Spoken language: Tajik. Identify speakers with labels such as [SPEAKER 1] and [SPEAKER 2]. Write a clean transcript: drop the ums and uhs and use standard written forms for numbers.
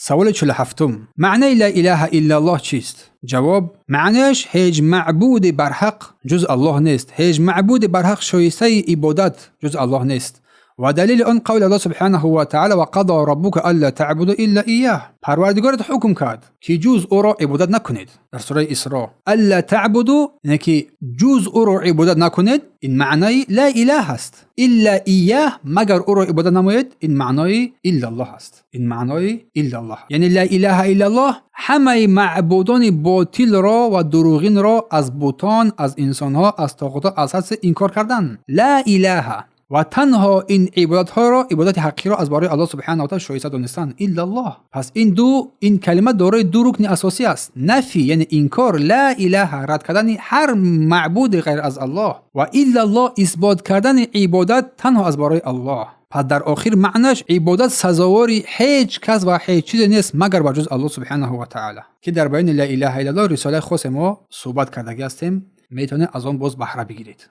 [SPEAKER 1] Саволи 47-ум: маънаи ла илаҳа иллаллоҳ чист? Ҷавоб: маънааш ҳеҷ маъбуди барҳақ ҷуз Аллоҳ нест, ҳеҷ маъбуди барҳақ шоистаи ибодат ҷуз Аллоҳ нест. Ва далели он қавли Аллоҳ субҳанаҳу ва таъала: ва қадо раббука алла таъбуду илла иёҳ. Парвардигорат ҳукм кард, ки ҷуз ӯро ибодат накунед. Дар сураи Исро алла таъбуду, яъне ки ҷуз ӯро ибодат накунед, ин маънаи ла илаҳ аст. Илла иёҳ, магар ӯро ибодат намоед, ин маънои иллаллоҳ аст. Ин маънои иллаллоҳ, яъне ла илаҳа иллаллоҳ ҳамаи маъбудони ботилро ва дурӯғинро аз бутон, аз инсонҳо, аз тоғутҳо, аз ҳар чиз инкор кардан. Ла илаҳа ва танҳо ин ибодатҳоро, ибодати ҳақиқиро аз барои Аллоҳ субҳанаҳу ва таъала шоиста донистан, иллаллоҳ. Пас ин калима дорои ду рукни асосӣ аст: нафи, яъне инкор, ла илаҳа, рад кардани ҳар маъбуде ғайр аз Аллоҳ, ва иллаллоҳ, исбот кардани ибодат танҳо аз барои Аллоҳ. Пас дар охир маънаш ибодат сазовори ҳеҷ кас ва ҳеҷ чизе нест, магар ба ҷуз Аллоҳ субҳанаҳу ва таъала, ки дар баёни ла илаҳа иллаллоҳ рисолаи хосе мо суҳбат кардагӣ ҳастем, метавонед аз он боз баҳра бигиред.